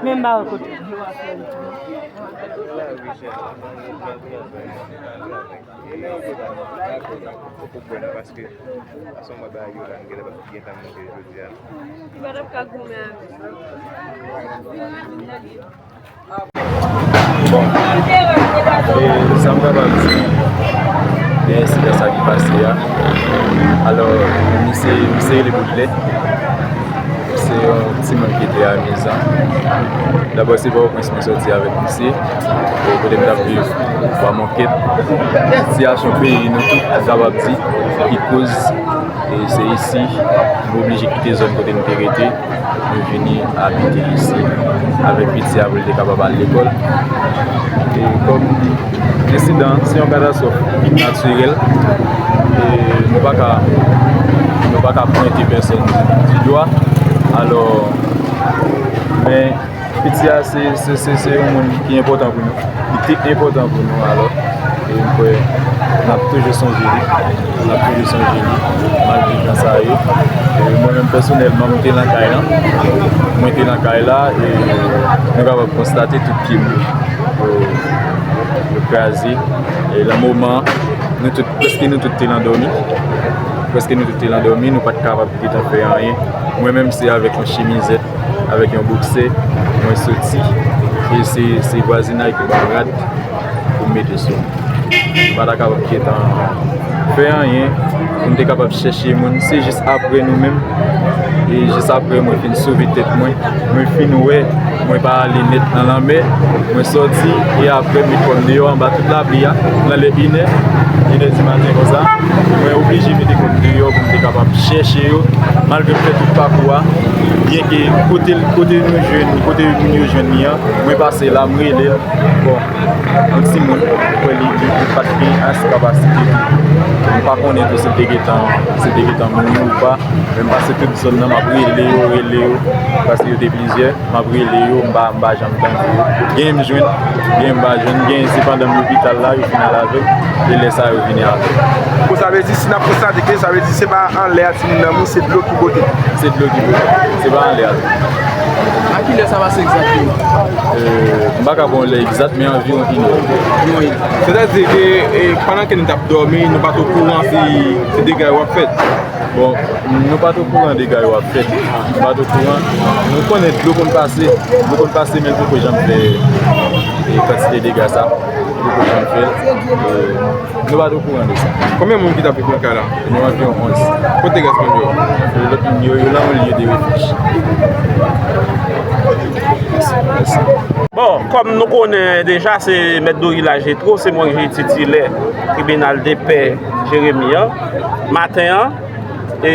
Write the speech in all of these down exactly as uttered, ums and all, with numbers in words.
Men m pa wè kote. Bon. E, sa m kapab di de ensidan sa ki pase a. Alò, misye, misye rele Baudelaire. Se yon timoun ki te amizan. Dabò, se Pòtoprens mwen soti avèk misye. E kote m t ap viv, Wa Mòkèt. Sitiyasyon peyi nou tout, nou kapab di, ki koz E se isi, nou oblije kite zòn kote nou te rete, nou vini abite isi, avèk piti a pou l te kapab al lekòl. E kòm ensidan, se yon katastwòf natirèl, e nou pa ka, nou pa ka pwente pèsòn di dwa. Alò, men Piti a, se, se, se, se yon moun ki enpòtan pou nou. Li te enpòtan pou nou, alò. E m kwè n ap toujou sonje li. N ap toujou sonje li, malgre tan sa yo. E mwen menm, pèsonèlman, m te nan kay lan. Mwen te nan kay la, e nou kapab konstate tout pye m yo, yo, yo kraze. E nan moman, nou tout, prèske nou tout te landòmi. Prèske nou tout te landòmi, nou pa t kapab gentan fè anyen. Mwen menm, se avèk yon chemizèt, avèk yon boksè, mwen soti. E se, se vwazinay ki ban m rad pou m mete sou mwen. M pa ta kapab gentan fè anyen pou m te kapab chèche moun. Se jis apre nou menm, e jis apre mwen fin sove tèt mwen, mwen fin wè mwen pa ale nèt nan lanmè, mwen sòti, e apre m met kò m deyò anba tout lapli a, nan lè inè, inè di maten konsa, mwen oblije mete kò m deyò pou m te kapab chèche yo, malgre m fè tout pakou a, byenke kote, kote nou jwenn, kote moun yo jwenn li an, mwen pase la, m rele l. Bon, yon timoun, mwen kwè li, li, li pa t gen ase kapasite. M pa konnen tou si l te gentan, si l te gentan mouri ou pa. Men m pase tout zòn nan, m ap rele yo, rele yo, paske yo te plizyè. M ap rele yo, m pa, m pa janm tande yo. Genyen m jwenn, genyen m pa jwenn, genyen se pandan m lopital la, yo fin al avè m, e lè sa yo vini avè m. Bon, sa vle di, si n ap konstate ke, sa vle di, se pa anlè a timoun nan mouri, se dlo ki pote. Se dlo ki pote, se pa anlè a. A kilè sa pase egzakteman? Euh, m pa ka ba w lè egzat, men anviwon inè. Anviwon inè. Sètadi ke, e, pandan ke nou t ap dòmi, nou pa t okouran si, si dega yo ap fèt? Bon, nou pa t okouran dega yo ap fèt. Nou pa t okouran. Nou konnen dlo konn pase. Dlo konn pase, men l poko janm fè, e, kantite dega sa. Li poko janm fè l. E, nou pa t okouran de sa. Konbyen moun ki t ap viv nan kay la? Nou anviwon onz. Kote rès moun yo? Lòt moun yo, yo nan yon lye de refij. Mèsi. Bon, kòm nou konnen deja, se Mèt Dorilaj Jetro, se mwen ki titilè tribinal de pè Jeremi an. Maten an, e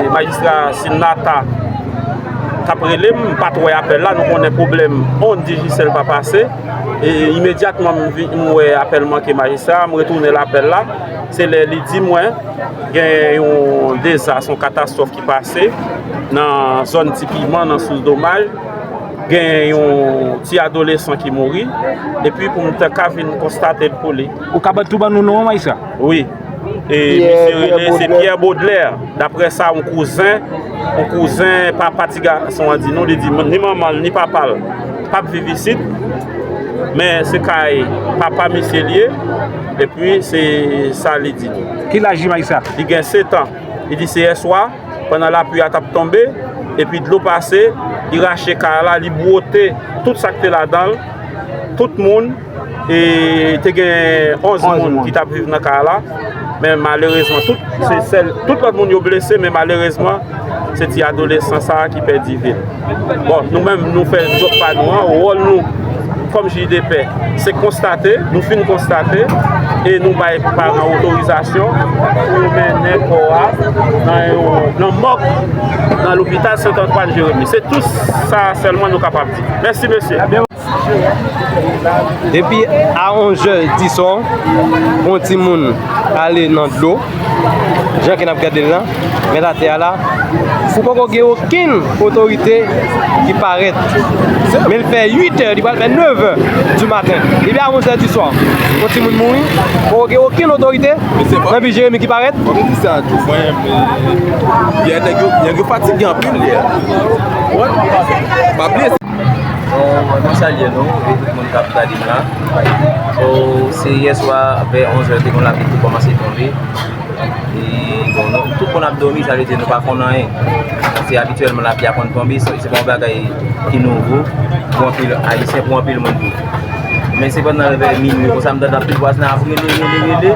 majistra Sinata t ap rele m, m pa t wè apèl la, nou konnen pwoblèm onn Digicel pa pase. E imedyatman m vi-, m wè apèl manke majistra, m retounen lapèl la. Se lè li di mwen gen yon dezas, yon katastwòf ki pase nan zòn Ti Piman, nan Sous Domaj. Gen yon ti adolesan ki mouri, epi pou m te ka vin konstate l pou li. Ou ka ban tou ban nou non an, majistra? Wi. E misye rele, se Pierre Baudelaire. Daprè sa, yon kouzen, yon kouzen papa ti gason an di nou, li di, ni manman l, ni papa l p ap viv isit, men se kay papa misye l ye, epi se sa li di nou. Ki laj li, majistra? Li gen sèt an. Li di se yèswa, pandan lapli a t ap tonbe, epi dlo pase, li rache kay la, li bwote tout sa k te ladan l, tout moun, e te gen onz moun ki t ap viv nan kay la, men malerezman, tout, se sèl, tout lòt moun yo blese, men malerezman, se ti adolesan sa a ki pèdi vi l. Bon, nou menm, nou fè djòb pa nou an, wòl nou, kòm jij de pè, se konstate, nou fin konstate, e nou bay paran otorizasyon pou yo mennen kò a nan yon, nan mòg, nan lopital Sent Antwàn Jeremi. Se tou sa sèlman nou kapab di. Mèsi, mesye. Depi a onz è disò, yon timoun ale nan dlo. Jan ke n ap gade l lan, mèt atè a la, Pou poko gen okenn otorite ki parèt. Men l fè uit è, li pral fè nèf è di maten. Depi a onz è di swa, yon timoun mouri, poko gen okenn otorite nan vil Jeremi ki parèt. Mwen, men, yè nèg yo, nèg yo fatige anpil yè. Pa bliye. Bon, mwen salye nou, e tout moun k ap gade m la. So, se yè swa, vè onz è, te gon lapli ki kòmanse tonbe. E, bon, nou, tout moun ap dòmi, sa vle di nou pa konn anyen. Se abityèlman lapli a konn tonbe, se, se pa yon bagay ki nouvo pou anpil Ayisyen, pou anpil moun tou. Men sepandan, vè minwi, konsa, m tande anpil vwazin ap rele, rele, rele.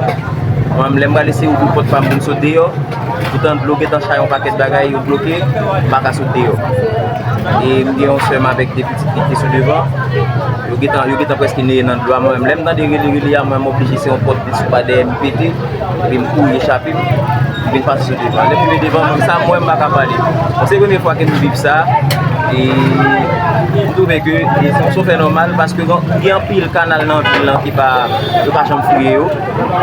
Mwen, lè m prale, se ouvri pòt pa m pou m sot deyò. Poutan dlo gentan chaje yon pakèt bagay, yo bloke, m pa ka sot deyò. E m gen yon sè m avèk de pitit ki te sou devan. Yo gentan, yo gentan prèske neye nan dlo a. Mwen menm, lè m tande rele, rele a, mwen, m oblije, se yon pòt ki sou pa dèyè m pete, epi m kouri echape m, m vin pase sou devan. Lè m rive devan, mwen, sa m wè, m pa ka pale. Bon, se premye fwa ke m viv sa, e m twouve ke, e, se, se yon fè nòmal, paske gen, gen anpil kanal nan vil lan ki pa, yo pa janm fouye yo.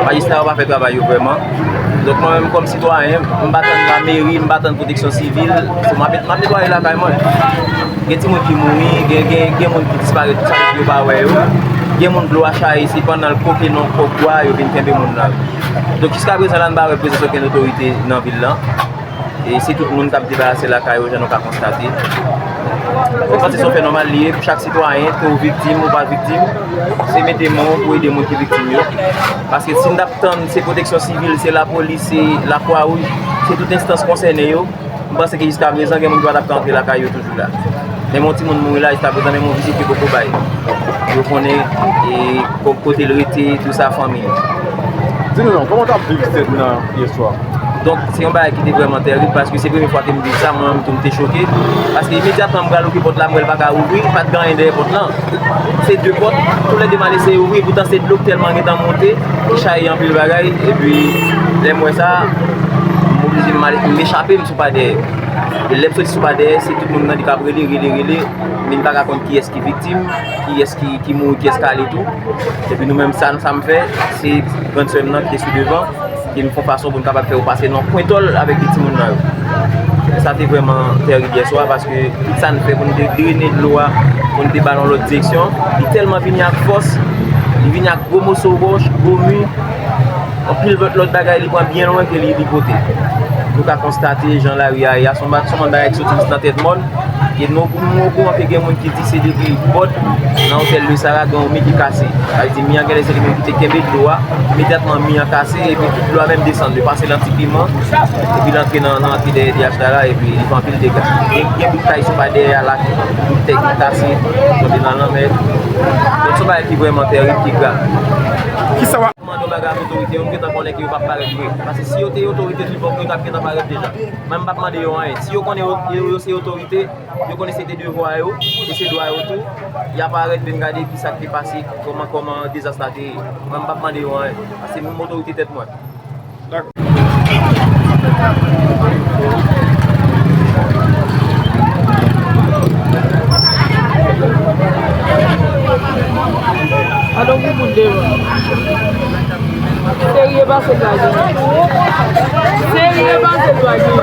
Majistra yo pa fè travay yo vrèman. Donk, mwen menm, kòm sitwayen, m pa tann lameri, m pa tann pwoteksyon sivil. Se m ap, m ap netwaye lakay mwen. Gen timoun ki mouri, gen, gen, gen moun ki disparèt, tout sa yo pa wè yo. Gen moun dlo a chaje, se pandan l koke nan kòk bwa, yo vin kenbe moun nan. Donk, jiskaprezan la, n pa wè prezans okenn otorite nan vil lan. E se tout moun k ap debarase lakay yo, jan nou ka konstate. Mwen panse se yon fè nòmal li ye pou chak sitwayen, ke w viktim ou pa viktim, se mete men w pou ede moun ki viktim yo. Paske si n t ap tann, se pwoteksyon sivil, se lapolis, se Lakwawouj, se tout enstans konsène yo, m panse ke jiskaprezan, gen moun ki pa t ap ka antre lakay yo toujou la. Menm yon timoun mouri la, jiskaprezan, menm yon vizit yo poko bay. Yo konnen, e, ko-, kote l rete, tou sa, fanmi l. Di nou non, kòman w t ap viv sèn nan yè swa? Donk, se yon bagay ki te vrèman tèrib, paske se premye fwa ke m viv sa, mwen menm tou m te choke. Paske imedyatman m pral ouvri pòt la, m wè l pa ka ouvri, pa t gen anyen dèyè pòt lan. Se de pòt, toulède m al eseye ouvri, poutan se dlo k tèlman gentan monte, ki chaje anpil bagay, epi lè m wè sa, m oblije m al, m echape, m sou pa dèyè. E lè m soti sou pa dèyè, se tout moun nan li k ap rele, rele, rele, men m pa ka konn kiyès ki viktim, kiyès ki, ki mouri, kiyès k ale tou. Epi nou menm, sa, sa m fè, se grann sè m nan ki te sou devan, ki m fè yon fason pou n kapab fè yo pase nan yon kwen tòl avèk de timoun nan yo. Sa te vrèman tèrib yè swa, paske tout sa n fè pou n te drennen dlo a, pou n te ba l yon lòt direksyon, li tèlman vini ak fòs, li vini ak gwo moso wòch, gwo mi, anpil lòt, lòt bagay, li pran byen lwen ke li, li pote. Nou ka konstate jan lari a ye a, se yon ba-, se yon bann bagay ki soti jis nan tèt mòn. E nou, nou okouran ke gen moun ki di se depi bòd nan otèl Le Sahara gen yon mi ki kase. Sa vle di mi an genlè se li menm ki te kenbe dlo a. Imedyatman mi an kase epi tout dlo a menm desann. Li pase nan Ti Piman epi l antre nan, nan antre dèyè D H la la epi li fè anpil dega. Gen, gen bout kay sou pa dèyè a la, bout tè ki kase, tonbe nan lanmè. Donk se yon bagay ki vrèman tèrib, ki grav. Kisa w ap mande yon bagay ak otorite yo, m gentan konnen ke yo p ap parèt vre. Paske si yo te otorite tout bon, yo t ap gentan parèt deja. Mwen, m p ap mande yo anyen. Si yo konnen yo, yo, yo se otorite, yo konnen se te devwa yo, e se dwa yo tou, y a parèt vin gade kisa k te pase, kòman, kòman dezas la te ye. Mwen, m p ap mande yo anyen, paske m otorite tèt mwen. Alò, pou moun devan. Serye pase blagen. Serye pase blagen.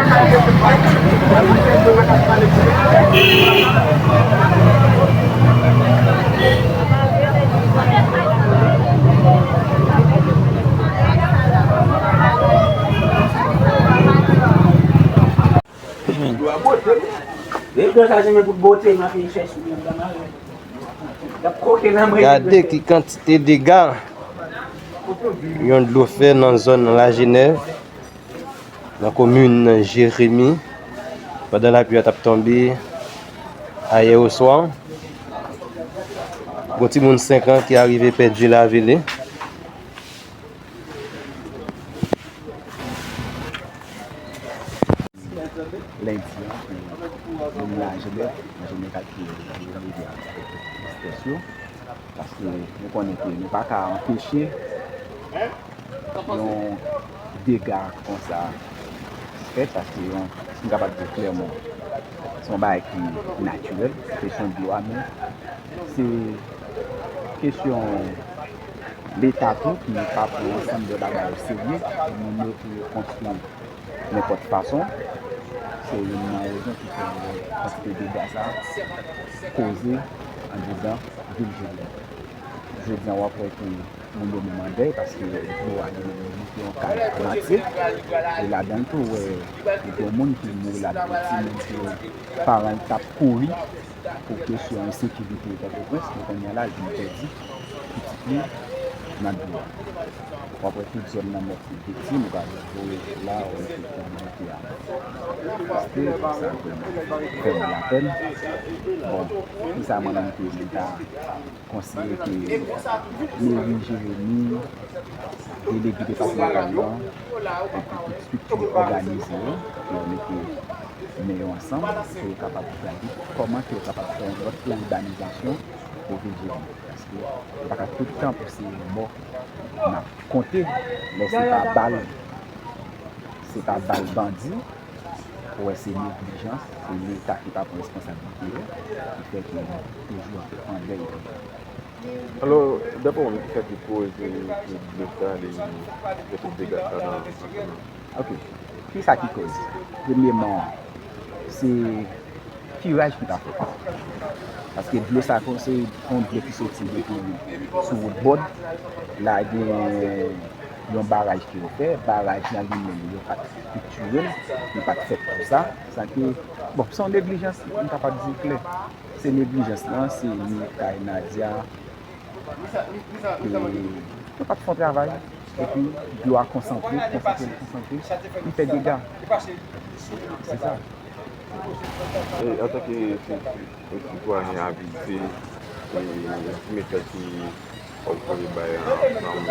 Gade ki kantite dega yon dlo fè nan zòn Lajenèv, nan komin Jeremi, pandan lapli a t ap tonbe ayè oswa. Gon timoun senk an ki arive pèdi lavi li. Lendi an, pou moun Lajenèv, Lajenèv ak, e, Rivyè a, tristès yo, paske nou konnen ke nou pa ka anpeche yon dega konsa fèt, paske yon, si m kapab di klèman, se yon bagay ki natirèl, kesyon dlo a, men se kesyon Leta tou ki pa pran ansanm de bagay yo serye, moun yo pou yo konstwi nenpòt fason. Se youn nan rezon ki fè nou wè kantite dega sa koze anndedan vil Jeremi. Jodi a, w ap wè ke moun yo menm an dèy, paske dlo a li menm li monte yon kay an atye. E ladan l tou, w wè gen moun ki mouri ladan l, timoun ke paran l t ap kouri pou kesyon ensekirite Pòtoprens, men kounye a la, l vin pèdi pitit li nan dlo a. W ap wè tout zòn nan mèt viktim, ou ka voye la, ou wè ke tranblemanntè a devastè, donk sa vrèman fè nou lapèn. Bon, ki sa mwen menm ke mwen ta konseye ke meri Jeremi, delege depatmantal lan, epi tout estrikti òganize yo, ke yo mete men yo ansanm, pou yo kapab gade kòman ke yo kapab fè yon lòt plan ibanizasyon pou vil Jeremi. Paske nou pa ka tout tan pou se mò n ap konte, lè se pa bal, se pa bal bandi, ou wè se neglijans, se Leta ki pa pran responsablite yo, ki fè ke nou toujou an dèy. Alò, daprè w menm, kisa ki koze ke dlo sa li fè tout dega sa nan, nan zòn nan? Ok. Kisa ki koz? Premyeman, se kiraj ki pa fèt. Paske dlo sa kon se yon dlo ki soti depi sou wout Bòd. La gen yon baraj ke yo fè. Baraj la li menm, yo pa t estriktirel, li pa t fèt pou sa. Sa ke, bon, se yon neglijans, m kapab di klè. Se neglijans lan, se ni kay Nadia, e yo pa t fè yon travay, epi dlo a konsantre, konsantre, konsantre, li fè dega. Se sa. E antanke si, si, sitwayen avize, e, ki mesaj ki w ap voye bay ansanm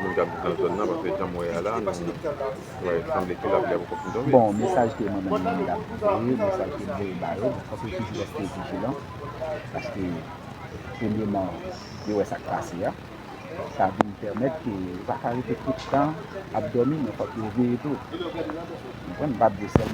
moun k ap viv nan zòn nan, paske jan m wè a la, nou, wè, sanble ke lapli a poko fin tonbe. Bon, mesaj ke mwen menm mwen t ap voye, mesaj ke m voye ba yo, fòk yo toujou rete vijilan, paske premyeman, yo wè sa k pase a. Sa vin pèmèt ke yo pa ka rete tout tan ap dòmi, men fòk yo veye tou. Ou konprann? M p ap di sèlman